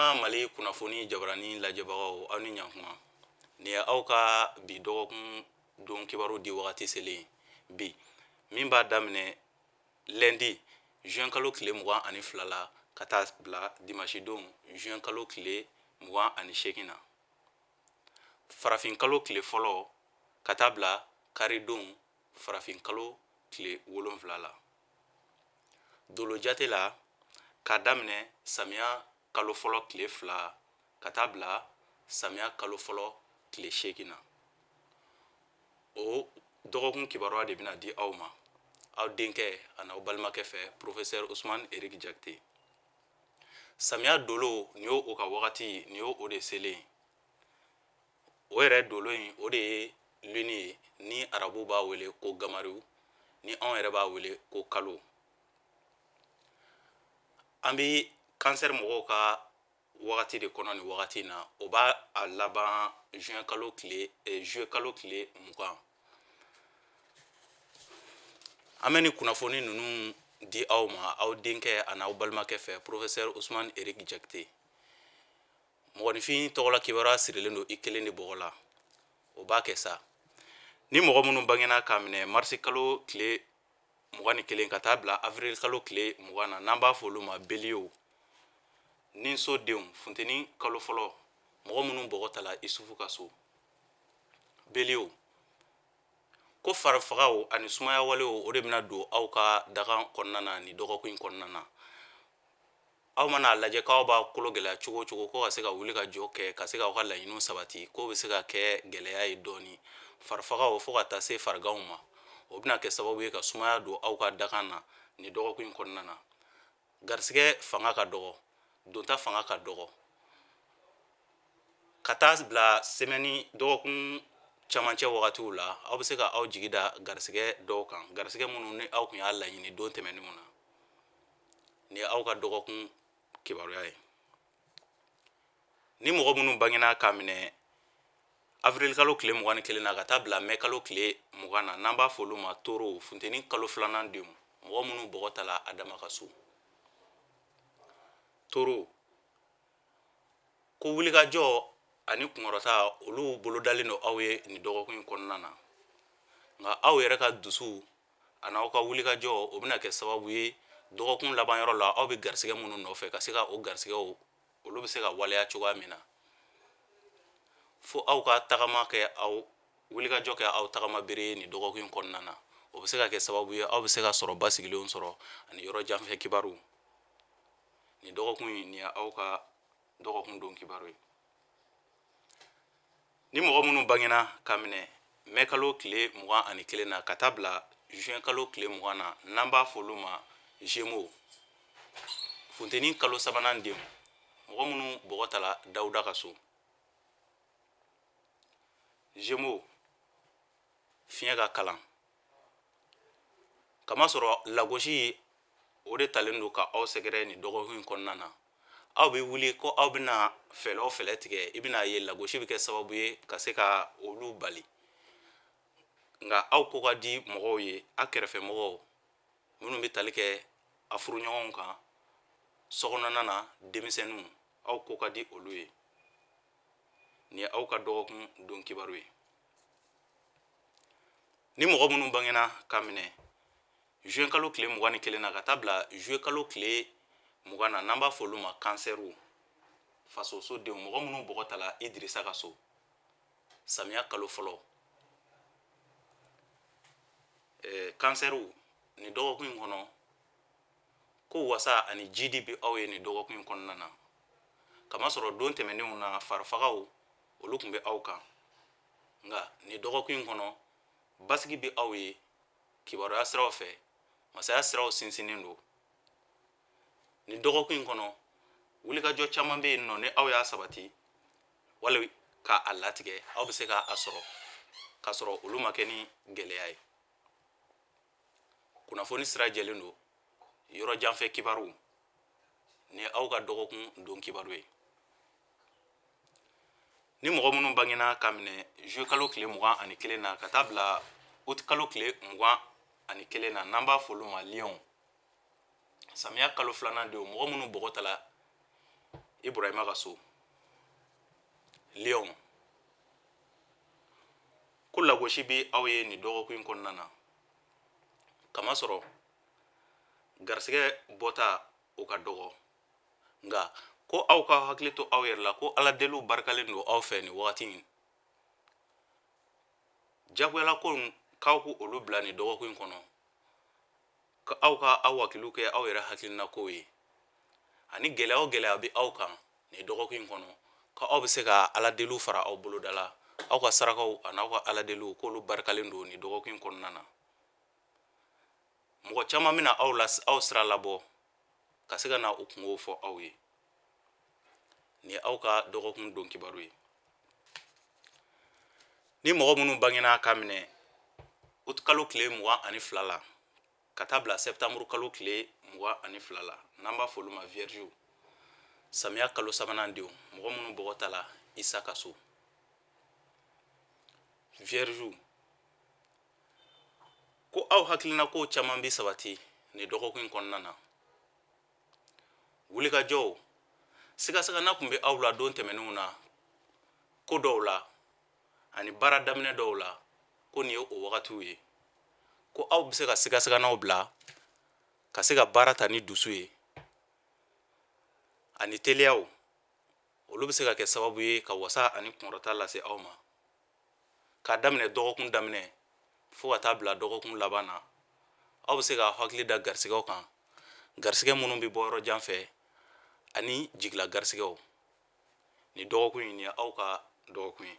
Balima Mali kunnafoni jabarani lajɛbagaw, aw ni ɲankuma. Nin ye aw ka bi dɔgɔkun don kibaru di wagati selen bi, min b'a daminɛ lundi juin kalo tile 22 la ka taa bila dimanche don juin kalo tile 28 na, farafin kalo tile fɔlɔ ka taa bila karidon farafin kalo tile 7 la. Dolo jate la, k'a daminɛ samiya kalo fɔlɔ tile 2 ka taa bila samiya kalo fɔlɔ tile 8 na. O dɔgɔkun kibaruya de bɛna di aw ma, aw denkɛ an'aw balimakɛ fɛ, professeur Ousmane Eric Diakité. Samiya dolo, nin y'o o ka wagati, nin y'o o de selen. O yɛrɛ dolo in, o de ye lune ye, ni arabu b'a wele ko gamariw, ni anw yɛrɛ b'a wele ko kalo. An bɛ kansɛri mɔgɔw ka wagati de kɔnɔ nin wagati in na. O b'a a laban juin kalo tile, juillet kalo tile 20. An bɛ nin kunnafoni ninnu di aw ma, aw denkɛ an'aw balimakɛ fɛ, professeur Ousmane Eric Diakité. Mɔgɔninfin tɔgɔla kibaruya sirilen don i kelen de bɔgɔ la, o b'a kɛ sa. Ni mɔgɔ minnu bangena k'a minɛ marisi kalo tile 21 ka taa bila avril kalo tile 20 na, n'an b'a fɔ olu ma beliyew, ni so denw, funteni kalo fɔlɔ, mɔgɔ minnu bɔgɔ tala Isufu ka so, beliyew, ko farifagaw ani sumaya walew, o de bɛna don aw ka dakan kɔnɔna na nin dɔgɔkun in kɔnɔna na. Aw mana a lajɛ k'aw b'a kolo gɛlɛya cogo o cogo ko ka se ka wuli ka jɔ kɛ, ka se k'aw ka laɲiniw sabati, k'o bɛ se ka kɛ gɛlɛya ye dɔɔni. Farifagaw fo ka taa se fariganw ma, o bɛna kɛ sababu ye ka sumaya don aw ka dakan na nin dɔgɔkun in kɔnɔna na. Garisigɛ fanga ka dɔgɔ, donta fanga ka dɔgɔ, ka taa bila semaine dɔgɔkun camancɛ wagatiw la, aw bɛ se ka aw jigi da garisigɛ dɔw kan, garisigɛ minnu ni aw tun y'a laɲini don tɛmɛnenw na. Nin ye aw ka dɔgɔkun kibaruya ye. Ni mɔgɔ minnu bangena k'a minɛ avril kalo tile 21 na ka taa bila mɛ kalo tile 20 na, n'an b'a fɔ olu ma toro, funteni kalo filanan denw, mɔgɔ minnu bɔgɔ tala Adama ka so, toro, ko wulikajɔ ani kunkɔrɔta, olu bolodalen don aw ye nin dɔgɔkun in kɔnɔna na. Nka aw yɛrɛ ka dusu an'aw ka wulikajɔ, o bɛna kɛ sababu ye dɔgɔkun laban yɔrɔ la, aw bɛ garisigɛ minnu nɔfɛ, ka se ka o garisigɛw, olu bɛ se ka waleya cogoya min na. Fo aw ka tagama kɛ, aw wulikajɔ kɛ aw tagama bere ye nin dɔgɔkun in kɔnɔna na. O bɛ se ka kɛ sababu ye aw bɛ se ka sɔrɔ basigilenw sɔrɔ ani yɔrɔ janfɛ kibaru. Nin dɔgɔkun in, nin ye aw ka dɔgɔkun don kibaru ye. Ni mɔgɔ minnu bangena ka minɛ mɛ kalo tile 21 na ka taa bila juin kalo tile 20 na, n'an b'a fɔ olu ma Gémeaux, funteni kalo sabanan denw, mɔgɔ minnu bɔgɔ tala Dawuda ka so, Gémeaux, fiɲɛ ka kalan, kamasɔrɔ lagosi o de talen don ka aw sɛgɛrɛ nin dɔgɔkun in kɔnɔna na. Aw bɛ wuli ko aw bɛna fɛɛrɛ o fɛɛrɛ tigɛ, i bɛna ye lagosi bɛ kɛ sababu ye ka se ka olu bali. Nka aw ko ka di mɔgɔw ye, a kɛrɛfɛ mɔgɔw minnu bɛ tali kɛ a furuɲɔgɔnw kan, sokɔnɔna na denmisɛnninw, aw ko ka di olu ye. Nin ye aw ka dɔgɔkun don kibaru ye. Ni mɔgɔ minnu bangena ka minɛ juin kalo tile 21 na ka taa bila juillet kalo tile 20 na, n'an b'a fɔ olu ma kansɛriw, fasoso denw, mɔgɔ minnu bɔgɔ tala Idirisa ka so, samiya kalo fɔlɔ, kansɛriw, nin dɔgɔkun in kɔnɔ, ko wasa ani jidi bɛ aw ye nin dɔgɔkun in kɔnɔna na, kamasɔrɔ don tɛmɛnenw na farifagaw olu tun bɛ aw kan. Nka nin dɔgɔkun in kɔnɔ, basigi bɛ aw ye kibaruya siraw fɛ, masaya siraw sinsinnen don. Nin dɔgɔkun in kɔnɔ, wulikajɔ caman bɛ yen nɔ, ni aw y'a sabati wali k'a latigɛ, aw bɛ se k'a sɔrɔ k'a sɔrɔ olu ma kɛ ni gɛlɛya ye. Kunnafoni sira jɛlen don, yɔrɔ janfɛ kibaru, ni aw ka dɔgɔkun don kibaru ye. Ni mɔgɔ minnu bangena ka minɛ juillet kalo tile 21 na ka taa bila août kalo tile 21 na, n'an b'a fɔ olu ma lion, samiya kalo filanan denw, mɔgɔ minnu bɔgɔ tala Ibrahima ka so. Lion, ko lagosi bɛ aw ye nin dɔgɔkun in kɔnɔna na, kamasɔrɔ garisɛgɛ bɔta o ka dɔgɔ, nka ko aw ka hakili to aw yɛrɛ la, ko Ala deliw barikalen don aw fɛ nin wagati in. Jagoyala ko k'aw k'u olu bila nin dɔgɔkun in kɔnɔ, ka aw ka aw wakiliw kɛ aw yɛrɛ hakilina kow ye, ani gɛlɛya o gɛlɛya bɛ aw kan nin dɔgɔkun in kɔnɔ, ko aw bɛ se ka Ala deliw fara aw boloda la, aw ka sarakaw ani aw ka Ala deliw, k'olu barikalen don nin dɔgɔkun in kɔnɔna na. Mɔgɔ caman bɛna aw la aw sira labɔ ka se ka na u kungow fɔ aw ye. Nin ye aw ka dɔgɔkun don kibaru ye. Ni mɔgɔ minnu bangena k'a minɛ uti kalo tile 22 la ka taa bila sɛptanburu kalo tile 22 la, n'an b'a fɔ olu ma viergew, samiya kalo sabanan denw, mɔgɔ minnu bɔgɔ ta la Isa ka so, viergew, ko aw hakilina ko caman bɛ sabati nin dɔgɔkun in kɔnɔna na. Wulikajɔw sigasigana tun bɛ aw la don tɛmɛnenw na ko dɔw la ani baara daminɛ dɔw la, ko nin ye o wagatiw ye, ko aw bɛ se ka sigasiganaw bila ka se ka baara ta ni dusu ye ani teliyaw, olu bɛ se ka kɛ sababu ye ka wasa ani kunkɔrɔta lase aw ma. K'a daminɛ dɔgɔkun daminɛ fo ka taa bila dɔgɔkun laban na, aw bɛ se ka hakili da garisigɛw kan, garisigɛ minnu bɛ bɔ yɔrɔ jan fɛ ani jigila garisigɛw. Nin dɔgɔkun in, nin ye aw ka dɔgɔkun ye.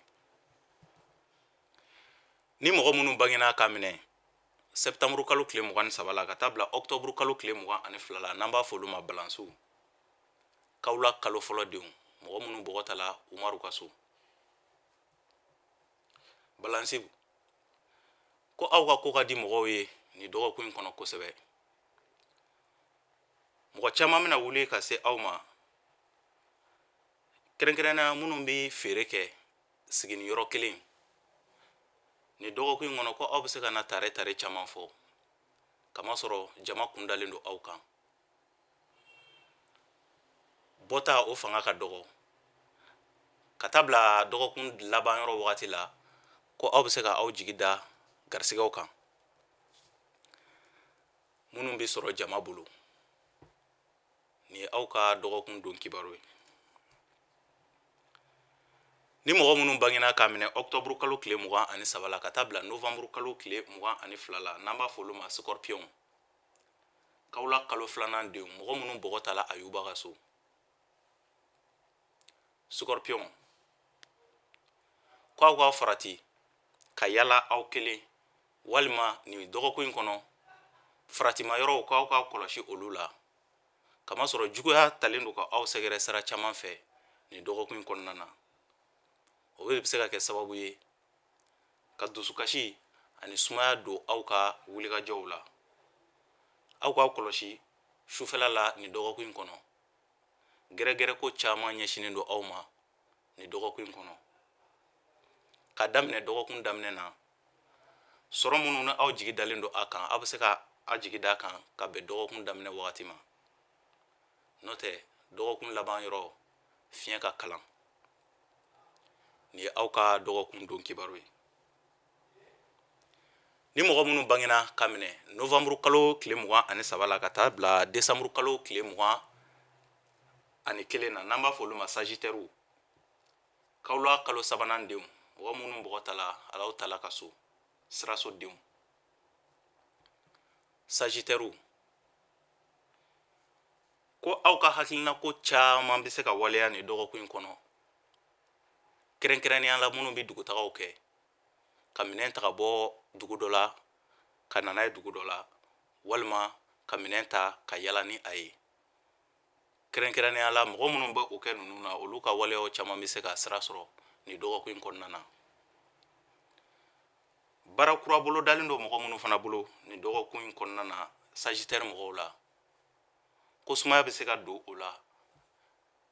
Ni mɔgɔ minnu bangena k'a minɛ sɛptanburu kalo tile 23 la ka taa bila ɔkutɔburu kalo tile 22 la, n'an b'a fɔ olu ma balansiw, kawula kalo fɔlɔ denw, mɔgɔ minnu bɔgɔ ta la Umaru ka so, balansiw, ko aw ka ko ka di mɔgɔw ye nin dɔgɔkun in kɔnɔ kosɛbɛ. Mɔgɔ caman bɛna wuli ka se aw ma, kɛrɛnkɛrɛnnenya minnu bɛ feere kɛ sigini yɔrɔ kelen. Nin dɔgɔkun in kɔnɔ, ko aw bɛ se ka na tare tare caman fɔ, kamasɔrɔ jama kundalen don aw kan. Bɔta o fanga ka dɔgɔ ka taa bila dɔgɔkun laban yɔrɔ wagati la, ko aw bɛ se ka aw jigi da garisigɛw kan minnu bɛ sɔrɔ jama bolo. Nin ye aw ka dɔgɔkun don kibaru ye. Ni mɔgɔ minnu bangena k'a minɛ ɔkutɔburu kalo tile 23 la ka taa bila novanburu kalo tile 22 la, n'an b'a fɔ olu ma scorpion, kawula kalo filanan denw, mɔgɔ minnu bɔgɔ ta la Ayuba ka so, scorpion, ko aw ka farati ka yala aw kelen walima nin dɔgɔkun in kɔnɔ faratima yɔrɔw, k'aw ka kɔlɔsi olu la, kamasɔrɔ juguya talen don ka aw sɛgɛrɛ sira caman fɛ nin dɔgɔkun in kɔnɔna na. O de bɛ se ka kɛ sababu ye ka dusukasi ani sumaya don aw ka wulikajɔw la. Aw k'aw kɔlɔsi sufɛla la nin dɔgɔkun in kɔnɔ. Gɛrɛgɛrɛ ko caman ɲɛsinnen don aw ma nin dɔgɔkun in kɔnɔ. Ka daminɛ dɔgɔkun daminɛ na, sɔrɔ minnu ni aw jigi dalen don a kan, aw bɛ se ka aw jigi da a kan ka bɛn dɔgɔkun daminɛ wagati ma. N'o tɛ, dɔgɔkun laban yɔrɔ fiɲɛ ka kalan. Nin ye aw ka dɔgɔkun don kibaru ye. Ni mɔgɔ minnu bangena ka minɛ novanburu kalo tile 23 la ka taa bila desanburu kalo tile 21 na, n'an b'a fɔ olu ma sagittairew, kawula kalo sabanan denw, mɔgɔ minnu bɔgɔ ta la Alahu Taala ka so, siraso denw, sagittairew, ko aw ka hakilina ko caman bɛ se ka waleya nin dɔgɔkun in kɔnɔ, kɛrɛnkɛrɛnnenya la minnu bɛ dugutagaw kɛ, ka minɛn ta ka bɔ dugu dɔ la ka na n'a ye dugu dɔ la, walima ka minɛn ta ka yala ni a ye. Kɛrɛnkɛrɛnnenya la mɔgɔ minnu bɛ o kɛ ninnu na, olu ka waleyaw caman bɛ se ka sira sɔrɔ nin dɔgɔkun in kɔnɔna na. Baara kura bolo dalen don mɔgɔ minnu fana bolo nin dɔgɔkun in kɔnɔna na, sagittaire mɔgɔw la, ko sumaya bɛ se ka don o la,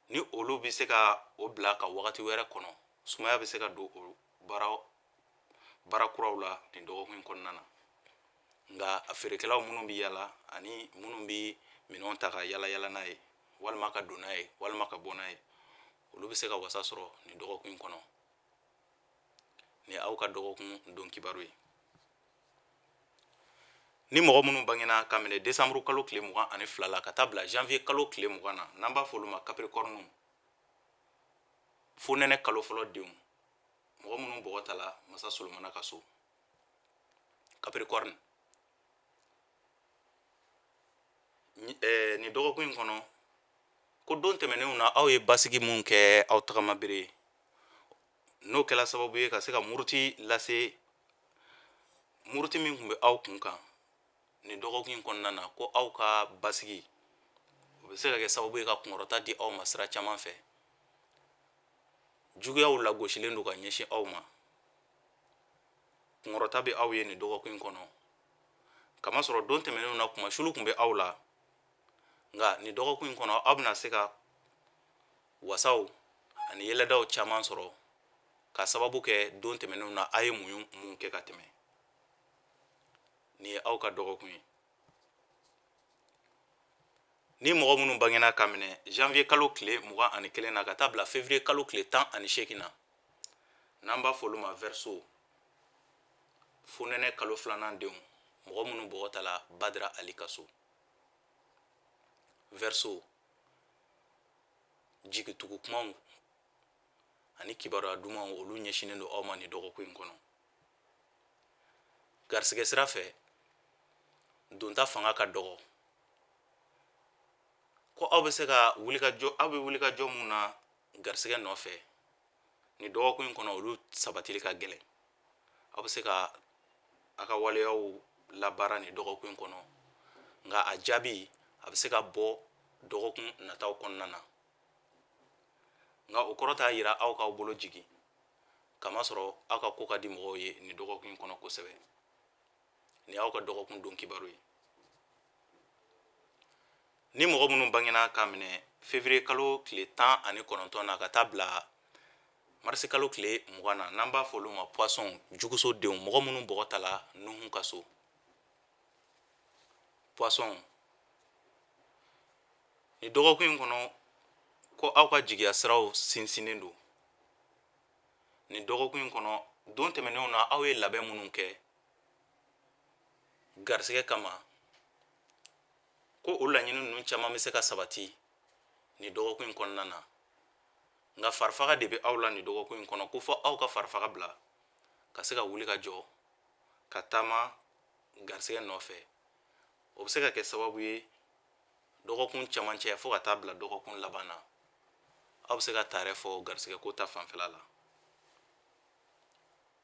ni olu bɛ se ka o bila ka wagati wɛrɛ kɔnɔ. Sumaya bɛ se ka don o baara kuraw la nin dɔgɔkun in kɔnɔna na. Nka a feerekɛlaw minnu bɛ yala ani minnu bɛ minɛnw ta ka yala yala n'a ye, walima ka don n'a ye, walima ka bɔ n'a ye, Olu bɛ se ka wasa sɔrɔ nin dɔgɔkun in kɔnɔ. Nin ye aw ka dɔgɔkun don kibaru ye. Ni mɔgɔ minnu bangena ka minɛ desanburu kalo tile 22 la ka taa bila janvier kalo tile 20 na, n'an b'a fɔ olu ma capricorne, fonɛnɛ kalo fɔlɔ denw, mɔgɔ minnu bɔgɔ tala masa Solomana ka so, capricorne, nin dɔgɔkun in kɔnɔ, ko don tɛmɛnenw na aw ye basigi mun kɛ aw tagama bere ye, n'o kɛla sababu ye ka se ka muruti lase, muruti min tun bɛ aw kun kan nin dɔgɔkun in kɔnɔna na, ko aw ka basigi o bɛ se ka kɛ sababu ye ka kunkɔrɔta di aw ma sira caman fɛ. Juguyaw lagosilen don ka ɲɛsin aw ma. Kunkɔrɔta bɛ aw ye nin dɔgɔkun in kɔnɔ, kamasɔrɔ don tɛmɛnenw na kumasulu tun bɛ aw la, nka nin dɔgɔkun in kɔnɔ aw bɛna se ka wasaw ani yɛlɛdaw caman sɔrɔ ka sababu kɛ don tɛmɛnenw na a ye muɲu mun kɛ ka tɛmɛ. Nin ye aw ka dɔgɔkun ye. Ni mɔgɔ minnu bangena ka minɛ janvier kalo tile 21 na ka taa bila février kalo tile 18 na, n'an b'a fɔ olu ma verseau, fonɛnɛ kalo filanan denw, mɔgɔ minnu bɔgɔ tala Badra Ali ka so, verseau, jigitugu kumaw ani kibaruya dumanw, olu ɲɛsinnen don aw ma nin dɔgɔkun in kɔnɔ. Garisɛgɛ sira fɛ, donta fanga ka dɔgɔ, ko aw bɛ se ka wulikajɔ, aw bɛ wulikajɔ mun na garisɛgɛ nɔfɛ nin dɔgɔkun in kɔnɔ, olu sabatili ka gɛlɛn. Aw bɛ se ka a ka waleyaw labaara nin dɔgɔkun in kɔnɔ, nka a jaabi a bɛ se ka bɔ dɔgɔkun nataw kɔnɔna na. Nka o kɔrɔ t'a yira aw k'aw bolo jigin, kamasɔrɔ aw ka ko ka di mɔgɔw ye nin dɔgɔkun in kɔnɔ kosɛbɛ. Nin y'aw ka dɔgɔkun don kibaru ye. Ni mɔgɔ minnu bangena k'a minɛ février kalo tile 19 na ka taa bila marisi kalo tile 20 na, n'an b'a fɔ olu ma poisson, juguso denw, mɔgɔ minnu bɔgɔ tala Nuhu ka so, poisson, nin dɔgɔkun in kɔnɔ, ko aw ka jigiya siraw sinsinnen don nin dɔgɔkun in kɔnɔ. Don tɛmɛnenw na aw ye labɛn minnu kɛ garisɛgɛ kama, ko o laɲini ninnu caman bɛ se ka sabati nin dɔgɔkun in kɔnɔna na. Nka farifaga de bɛ aw la nin dɔgɔkun in kɔnɔ, ko fɔ aw ka farifaga bila ka se ka wuli ka jɔ ka taama garisɛgɛ nɔfɛ. O bɛ se ka kɛ sababu ye dɔgɔkun camancɛ fo ka taa bila dɔgɔkun laban na, aw bɛ se ka taarɛ fɔ garisɛgɛ ko ta fanfɛla la.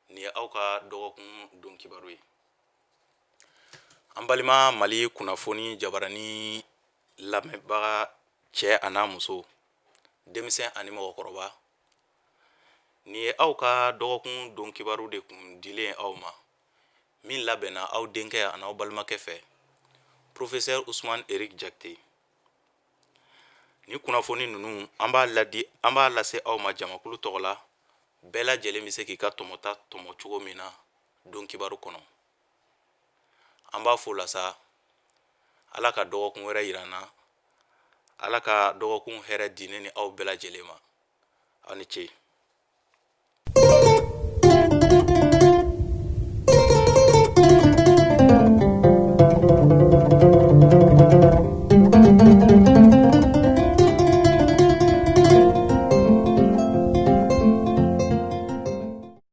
Nin ye aw ka dɔgɔkun don kibaru ye. An balima Mali kunnafoni jabarani lamɛnbaga cɛ a n'a muso, denmisɛn ani mɔgɔkɔrɔba, nin ye aw ka dɔgɔkun don kibaru de kun dilen aw ma, min labɛnna aw denkɛ ani aw balimakɛ fɛ, professeur Ousmane Eric Diakité. Ni kunnafoni ninnu, an b'a ladi, an b'a lase aw ma jamakulu tɔgɔ la, bɛɛ lajɛlen bɛ se k'i ka tɔmɔta tɔmɔ cogo min na don kibaru kɔnɔ. An b'a fo la sa, Ala ka dɔgɔkun wɛrɛ yira an na. Ala ka dɔgɔkun hɛrɛ di ne ni aw bɛɛ lajɛlen ma. Aw ni ce.